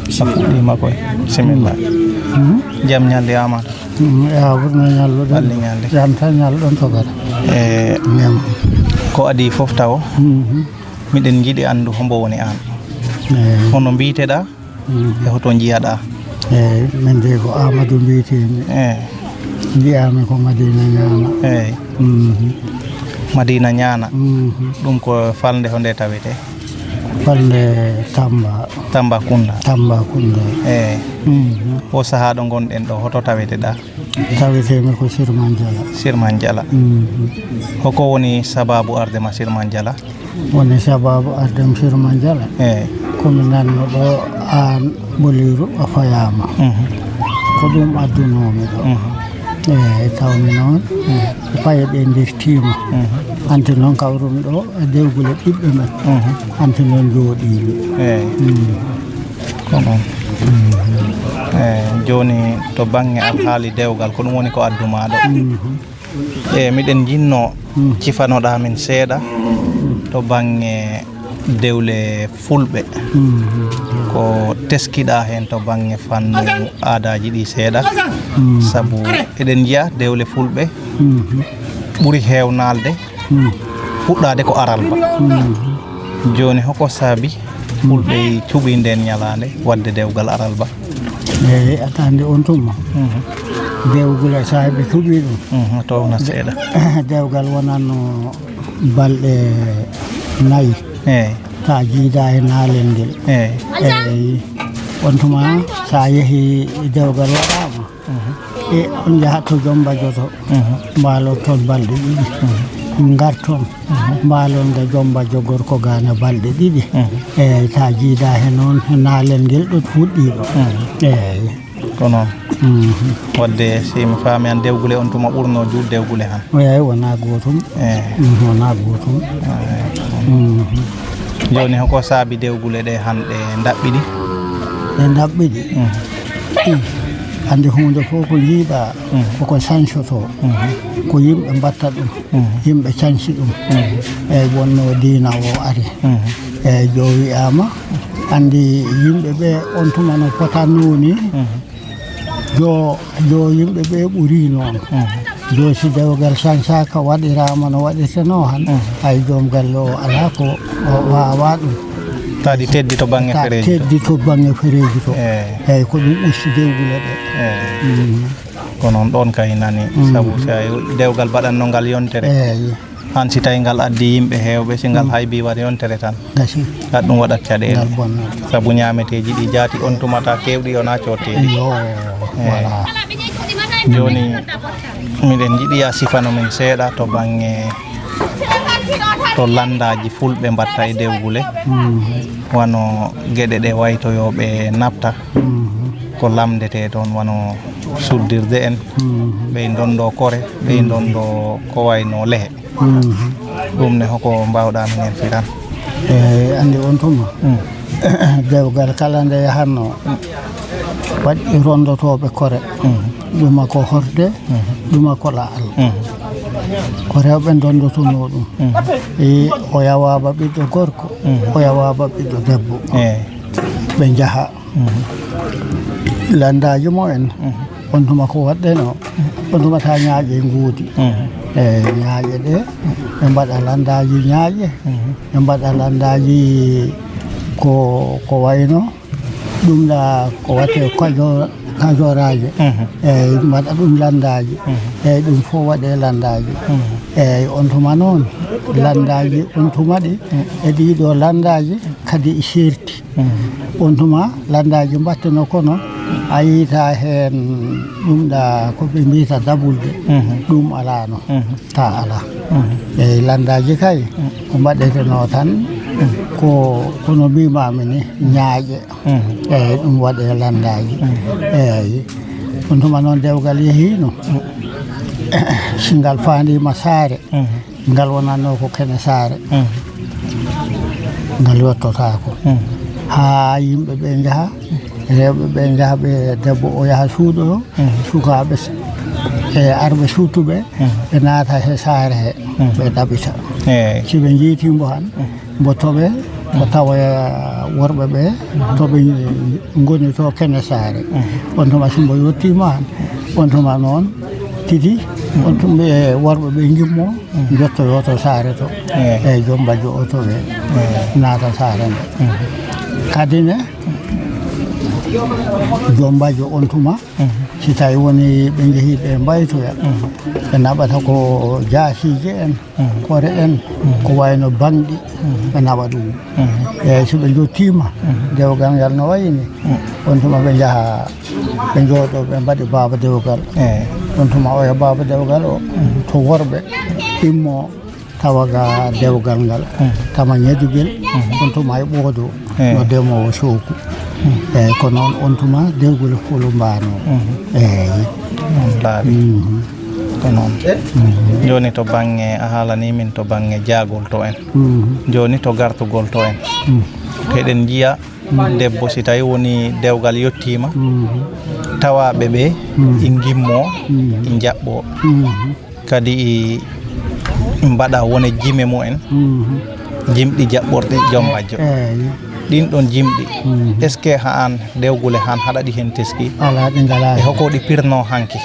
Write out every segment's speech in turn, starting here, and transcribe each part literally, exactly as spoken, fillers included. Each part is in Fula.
A fuɗɗiima koy. Bisimilla. Jam ñalli, Amadou. Mm, e a ɓurno ñalluɗen. Ɓalli ñalli. Jam tan ñalluɗon to gaɗa. E ñam. Ko adii fof tawo, miɗen njiɗi anndu hombo woni aan. Eyi. Hono mbiyteɗaa? Mm. E hoto njiyaɗaa? Eyi, min de ko Amadou mbiytee-mi. Eyi. Njiyaa-mi ko Madina Ñaana. Eyi. Mhm. Madina Ñaana. Mhm. Ɗum ko falnde honde tawetee? Falnde Tamba. Tambacounda. Tambacounda. Eyi. Mhm. O sahaa ɗo ngonɗen ɗo, hoto taweteɗaa? Tawetee-mi ko Sirmanjala. Sirmanjala. Mhm. Hoko woni sababu arde ma Sirmanjala? Woni sababu ardem Sirmanjala. Eyi. Ko mi nanno ɗo aan Boliru a fayaama. Mhm. Ko ɗum addunoomi ɗo. Mhm. Eyi, tawmi noon. Mhm. Paye ɗe ndirtiima. Mhm. Hanti noon kawrumi ɗo e dewgule ɓiɓɓe men. Mhm. Hanti noon njooɗiimi. Eyi. Mhm. Ko noon. Mhm. Eyi, jooni to bannge alhaali dewgal, ko ɗum woni ko addu ma ɗo. Mhm. E miɗen njinnoo cifanoɗaa min seeɗa to bannge dewle fulɓe. Ko teskiɗaa heen to bannge fannu aadaaji ɗi seeɗa? Sabu eɗen njiya dewle fulɓe ɓuri heewnaalde fuɗɗaade ko aralba. Jooni hoko saabi fulɓe cuɓi ndeen ñalaande waɗde dewgal aralba? Eyi, aɗa anndi on tuma. Dewgule saabi cuɓi ɗum. Towna seeɗa. Dewgal wonanno balɗe nayi. Eyi. Ta jiida e naalel ngel. Eyi. Eyi. On tuma sa yehi dewgal waɗaama. E on njahat to Jomba Joto, mbaalon toon balɗe ɗiɗi. Ngarton, mbaalon ga Jomba Jogor ko gaana balɗe ɗiɗi. Eyi, ta jiida he noon, he naalel ngel ɗo fuɗɗiiɗo. Eyi. Ko noon. Wadde, si mi faami, aan dewgule on tuma ɓurno juut dewgule han. Eyi, wonaa gootum. Eyi. Wonaa gootum. Eyi. Jooni, hoko saabi dewgule ɗe han ɗe ndaɓɓiɗi? Ɗe ndaɓɓiɗi? Anndi huunde fof ko njiiɗaa, koko sañsotoo. Ko yimɓe mbatta ɗum, yimɓe cañsi ɗum. Eyi, wonno diina o ari. Eyi, jo wiyaama, anndi yimɓe ɓe on tuma no potanno ni, jo, jo yimɓe ɓe ɓuri noon. Jo si dewgal sañsaaka waɗiraama no waɗirtenoo han, hay joom galle o alaa ko o waawa ɗum. Taadi teddi to bannge fereeji to. Teddi to bannge fereeji to. Eyi. Eyi, ko ɗum usti dewgule ɗe. Eyi. Ko noon ɗoon kay nani, sabu si a dewgal baɗanno ngal yontere. Eyi. Han si tawi ngal addi yimɓe heewɓe, si ngal haybi waɗ yontere tan. Gasi. Ɗum waɗat caɗeele. Ngal bonnat. Sabu ñaameteeji ɗi jaati on tumata keewɗi yona cotteeɗi. Iyo, eyi. Voilà. Jooni, miɗen njiɗi a sifano min seeɗa to bannge, to lanndaaji fulɓe mbatta e dewgule. Wano geɗe ɗe waytoyooɓe naɓta. Ko lamndetee toon wano suddirde en. Ɓey ndondo kore, ɓey ndondo ko wayno lehe. Ɗum ne hoko mbaawɗaa min en firan? Eyi, anndi on tuma. Dewgal kala nde yahanno, waɗi rondotooɓe kore. Ɗuma ko horde, ɗuma ko laal. Ko rewɓe ndondotonoo ɗum. E o yawaaba ɓiɗɗo gorko, o yawaaba ɓiɗɗo debbo. Eyi. Ɓe njaha. Lanndaaji mo en. On tuma ko waɗɗeno, on tuma ta ñaaƴe nguudi. Eyi, ñaaƴe ɗe, ɓe mbaɗa lanndaaji ñaaƴe, ɓe mbaɗa lanndaaji ko, ko wayno ɗum ɗa ko waɗte kajo-, kajoraaje. Eyi, mbaɗa ɗum lanndaaji. Eyi, ɗum fof waɗe lanndaaji. Eyi, on tuma noon, lanndaaji on tuma ɗi, e ɗiɗo lanndaaji kadi e serti. On tuma lanndaaji mbatteno kono a yiita heen ɗum ɗa ko ɓe mbiyta dabulde. Ɗum alaano. Ta alaa. Eyi, lanndaaji kay ko mbaɗetenoo tan ko, kono mbimami ni, ñaaƴe. Eyi, ɗum waɗe lanndaaji. Eyi. On tuma noon dewgal yehiino. Si ngal faandiima saare, ngal wonatno ko kene saare. Ngal yottotaako. Haa yimɓe ɓe njaha, rewɓe ɓe njaha, ɓe debbo o yaha suuɗo, sukaaɓe s-, e arɓe suuttuɓe, ɓe naata he saare he, ɓe ɗaɓita. Eyi. Si ɓe njiiti mbo han, mbo toɓe, Ko tawa worɓe ɓe to ɓe ngoni to kene saare. On tuma simbo yottiima, on tuma noon tigi, on tuma ɓe worɓe ɓe ngimmo, njottoyo to saare to. Eyi. Eyi, joom bajjo o to ɓe naata saare nde. Kadi ne, joom bajjo on tuma, si tawi woni ɓe njehi ɓe mbaytoya, ɓe naɓata ko jaasiije en, kore en, ko wayno baŋɗi, ɓe naɓa ɗum. Eyi, so ɓe njottiima, dewgal ngal no wayni, on tuma ɓe njaha, ɓe njooɗo, ɓe mbaɗi baaba dewgal. Eyi. On tuma oya baaba dewgal o, to worɓe, immo, tawa ga dewgal ngal, tama ñadugel, on tuma e ɓoodo, no demoowo sooku. Eyi, ko noon on tuma dewgol folo mbaano. Eyi. Ɗum laaɓi. Ko noon. Jooni to baŋnge, a haalanii min to baŋnge jaagol to en. Jooni to gartugol to en. Eɗen njiya debbo, si tawi woni dewgal yottiima, tawaaɓe ɓe, i ngimmo, i njaɓɓo. Kadi i mbaɗa wone jime mumen, jimɗi jaɓɓorɗi joom majjo. Eyi. Ɗin ɗon jimɗi, est-ce que haan dewgule haan haɗa ɗi heen teski? Alaa, ɗi ngalaa. E hoko ɗi pirno hanki?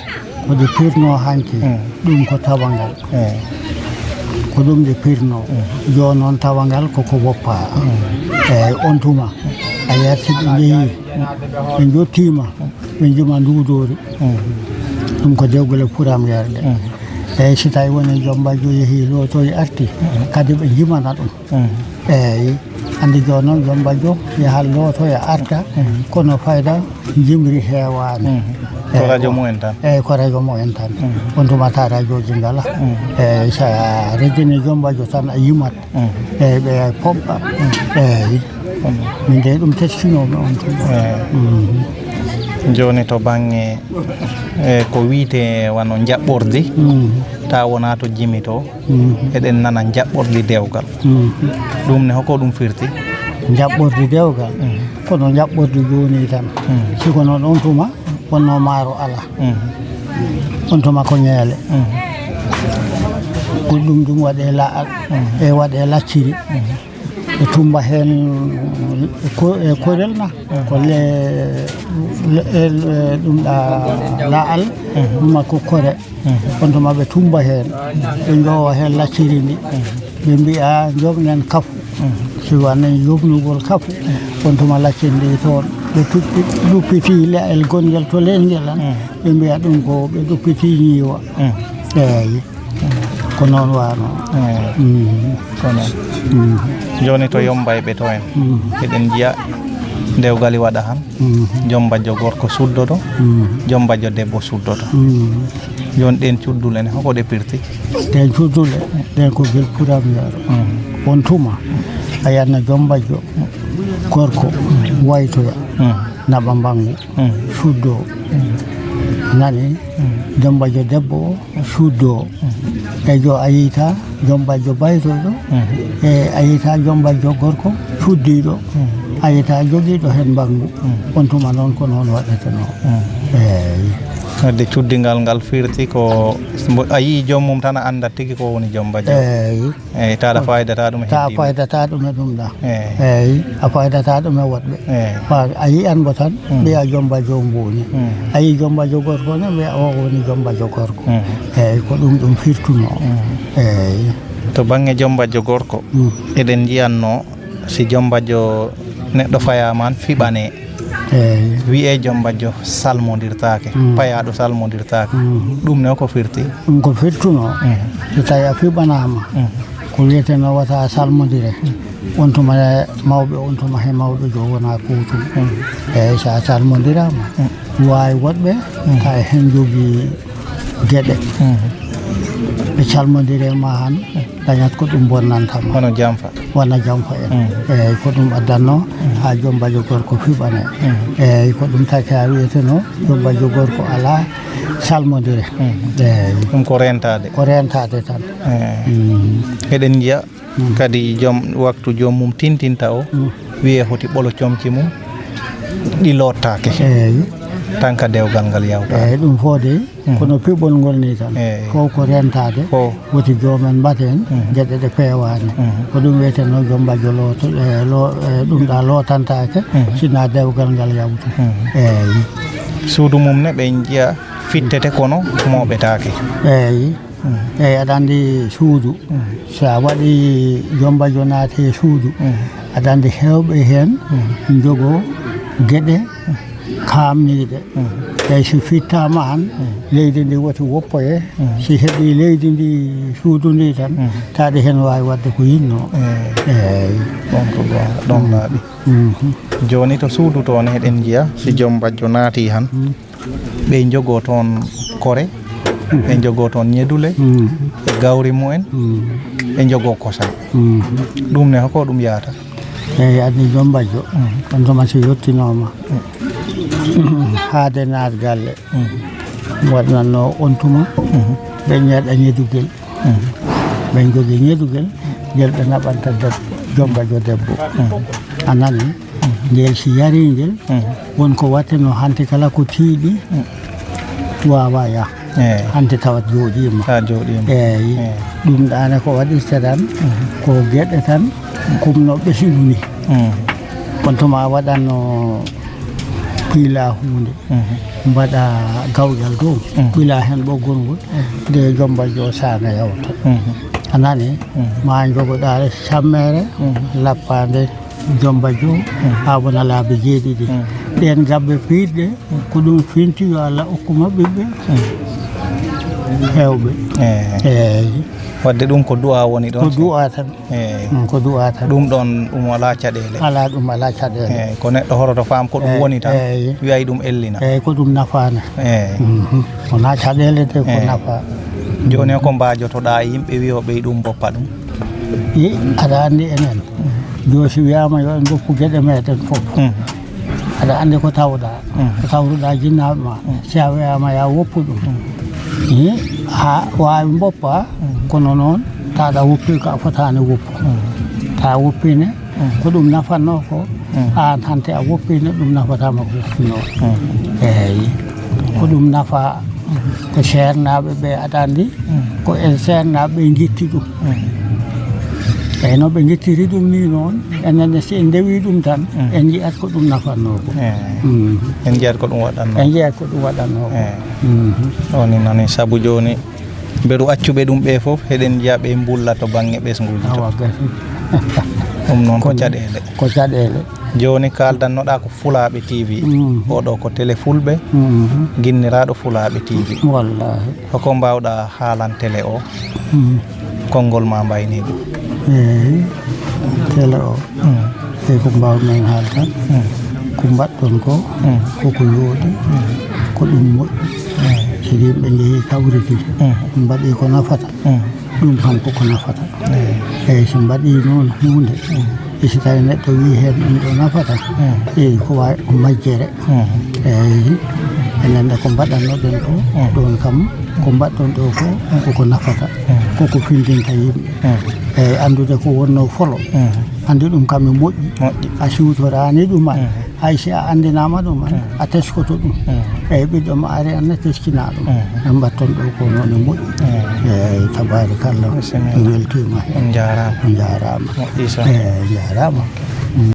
Ko ɗi pirno hanki, ɗum ko tawangal. Eyi. Ko ɗum ɗi pirno. Jooni noon tawangal koko woppa. Eyi, on tuma a yiyat si ɓe njehi, ɓe njottiima, ɓe njima nduudoori. Ɗum ko dewgule puram yerde. Eyi, si tawi woni joom bajjo yehi lootoyi arti, kadi ɓe njimana ɗum. Eyi, anndi jooni noon joom bajjo yaha lootoya arta, kono fayda jimri heewaani. Ko radio mumen tan. Eyi, ko radio mumen tan. On tuma ta radioji ngala. Eyi, so a rejini joom bajjo tan a yimat. Eyi, ɓe pompa. Eyi. Min de ɗum testinoomi on tuma. Eyi. Jooni to baŋnge, e, ko wiyte wano njaɓɓordi, ta wona to jimi to, eɗen nana njaɓɓordi dewgal. Ɗum ne hoko ɗum firti? Njaɓɓordi dewgal? Kono njaɓɓordi jooni tan. Si ko noon on tuma, wonno maaro ala. On tuma ko ñeele. Ko ɗum ɗum waɗe laal, e waɗe lacciri. Ɓe tumba heen ko-, e korel na, ko le-, le-, le-, ɗum ɗa laal, ɗuma ko kore. On tuma ɓe tumba heen, ɓe njowa heen lacciri ndi. Ɓe mbiya, "Njoɓnen kafu." Si wanen yoɓnugol kafu, on tuma lacciri ndi toon. Ɓe tuppi-, ɗuppiti le'el gongel to leñngel an. Ɓe mbiya ɗum ko ɓe ɗuppiti ñiiwa. Eeyi. Ko noon wano. Eeyi. Ko noon. Jooni to yombayɓe to en. Eɗen njiya dewgal i waɗa han. Joom bajjo gorko suddoto. Joom bajjo debbo suddoto. Jooni ɗeen cuddule ne, hoko ɗe pirti? Ɗeen cuddule, ɗeen ko gel purameer. On tuma, a yanna joom bajjo gorko waytoya, naɓa mbangu, suddo. Nani? Joom bajjo debbo o, suddo. E jo a yiyta joom bajjo baytoɗo, e a yiyta joom bajjo gorko suddiɗo, a yiyta jogiɗo heen mbangu. On tuma noon ko noon waɗetenoo. Eeyi. Wadde cuddingal ngal firti ko mbo a yii joom mum tan a anndat tigi ko woni joom bajjo. Eeyi. Eeyi, tawa a faydata ɗum e ta heddii. Faydata ɗum e ɗum ɗa. Eeyi. Eeyi, a faydata ɗum e woɗɓe. Eeyi. Ba a yiyan mbo tan, mbiya joom bajjo mbo woni. A yii joom bajjo gorko ne, mbiya o woni joom bajjo gorko. Eeyi, ko ɗum ɗum firtunoo. Eeyi. To baŋnge joom bajjo gorko, eɗen njiyanno si joom bajjo neɗɗo fayaama han fiɓane. Eeyi. Wiyee joom bajjo salmondirtaake, payaaɗo salmondirtaake. Ɗum ne ko firti? Ɗum ko firtunoo, so tawi a fiɓanaama, ko wiyetenoo wata a salmondire. On tuma mawɓe, on tuma he mawɓe jo wona kuutum. Eeyi, so a salmondiraama, waawi woɗɓe, tawi heen jogii geɗe. Ɓe calmondire ma han, dañat ko ɗum bonnanta ma. Hono jamfa. Wona jamfa en. Eeyi, ko ɗum addanno haa joom bajjo gorko fiɓane. Eeyi, ko ɗum taki haa wiyeteno joom bajjo gorko alaa salmondire. Eeyi. Ɗum ko rentaade. Ko rentaade tan. Eeyi. Eɗen njiya kadi joom, waktu joom mum tintinta o, wiyee hoti ɓolo comci mum, ɗi loottaake. Eeyi. Tan ka dewgal ngal yawta. Eeyi, ɗum fof de, kono piɓɓol ngol nii tan. Eeyi. Fof ko rentaade, fof. Woti joom en mbaɗa heen geɗe ɗe peewaani. Ko ɗum wiyeteno joom bajjo looto-, e, lo-, e, ɗum ɗa lootantaake, sinaa dewgal ngal yawta. Eeyi. Suudu mum ne ɓe njiya fittete kono mooɓetaake. Eeyi. Eeyi, aɗa anndi suudu. So a waɗi joom bajjo naati e suudu, aɗa anndi heewɓe heen njogoo geɗe kaamniiɗe. Eeyi, so fittaama han, leydi ndi woti woppoye. So heɓii leydi ndi suudu ndi tan, taade heen waawi waɗde ko yinnoo. Eeyi. Eeyi. Ɗon ko goonga, ɗon laaɓi. Jooni to suudu to ne, eɗen njiya, si joom bajjo naati han, ɓe njogoo toon kore, ɓe njogoo toon ñedule, e gawri mumen, ɓe njogoo kosam. Ɗum ne, hoko ɗum yahata? Eeyi, addi joom bajjo. On tuma si yottinooma. Haade naat galle. Waɗnanno on tuma. Ɓe ñaɗa ñedugel. Ɓe njogii ñedugel, ngel ɓe naɓanta debbo, joom bajjo debbo. A nani? Ngel si yarii ngel, won ko waɗteno hanti kala ko tiiɗi, waawaa yah. Eeyi. Hanti tawat jooɗiima. Haa jooɗiima. Eeyi. Eeyi. Ɗum ɗaane ko waɗirte tan, ko geɗe tan, kumnooɓe siwni. On tuma a waɗanno piila huunde. Mbaɗa gawƴal dow, ɓila heen ɓoggol ngol, nde joom bajjo saanga yawta. A nani? Ma njogoɗaa cammeere, lappaande joom bajjo, haa wona laabi jeeɗiɗi. Ɗeen gabbe piiɗɗe, ko ɗum finti yo Allah okku ma ɓiɓɓe heewɓe. Eeyi. Eeyi. Waɗde ɗum ko du'a woni ɗon. Ko du'a tan. Eeyi. Mm, ko du'a tan. Ɗum ɗon, ɗum alaa caɗeele. Alaa, ɗum alaa caɗeele. Eeyi, ko neɗɗo horoto faam ko ɗum woni tan, eeyi, wiyay ɗum ellina. Eeyi, ko ɗum nafaana. Eeyi. Mhm. Wonaa caɗeele de, ko nafa. Jooni ko mbaajotoɗaa yimɓe wiyooɓe ɗum mboppa ɗum? I, aɗa anndi enen. Joo si wiyaama yo en mboppu geɗe meeɗen fof. Mhm. Aɗa anndi ko tawɗaa, ko tawruɗaa jinnaaɓe ma. Si a wiyaama yaa woppu ɗum. Hi, a waawi mboppa, kono noon, tawa a woppii ko a fotaani woppu. Tawa a woppii ne, ko ɗum nafannoo ko, aan hannde a woppii ne, ɗum nafataama ko woppunoo. Eeyi, ko ɗum nafa, ko seernaaɓe ɓe aɗa anndi, ko en seernaaɓe ɓe ngitti ɗum. Eeyi, no ɓe ngittiri ɗum nii noon, enen ne, si en ndewii ɗum tan, en njiyat ko ɗum nafannoo ko. Eeyi. Mm. En njiyat ko ɗum waɗannoo. En njiyat ko ɗum waɗannoo ko. Eeyi. Mhm. Ɗo ni nani, sabu jooni, mbeɗu accuɓe ɗum ɓe fof, heɗen njiya ɓe mbulla to baŋŋe ɓesnguuji to. Awa, gasi. Ɗum noon ko caɗeele. Ko caɗeele. Jooni kaaldannoɗaa ko Fulaaɓe T V. Mm. Oɗo ko tele fulɓe, mm, ginniraaɗo Fulaaɓe T V. Wallaahi. Hoko mbaawɗaa haalan tele o? Mm. Konngol ma mbayni ɗum. Eeyi, tele o. Mm. Eeyi, ko mbaawmi heen haalde tan. Mm. Ko mbaɗɗon ko, mm, koko yooɗi, mm, ko ɗum moƴƴi. Mm. So yimɓe njehii kawriti, mm, mbaɗi ko nafata. Mm. Ɗum kam koko nafata. Mm. Eeyi, so mbaɗii noon huunde, mm, e so tawii neɗɗo wii heen ɗum ɗo nafata, mm, eeyi, ko wa-, ko majjere. Mm. Eeyi, enen ne ko mbaɗannoɗen ko, mm, ɗoon kam, ko mbaɗɗon ɗo ko, mm, koko nafata, mm, koko findinta yimɓe. Mm. Eeyi, anndude ko wonnoo folo, mm, anndu ɗum kam e moƴƴi. Moƴƴi. A siwtoraani ɗum, mm, hay si a anndinaama ɗum, mm, a teskoto ɗum. Mm. Eeyi, ɓiɗɗo ma ari, an ne teskinaa ɗum. Mm. En mbaɗton ɗo ko noon e moƴƴi. Mm. Eeyi, tabaarikalla. Bisimilla. Mi weltiima heen. On njaaraama. On njaaraama. Moƴƴi so. Eeyi, njaaraama.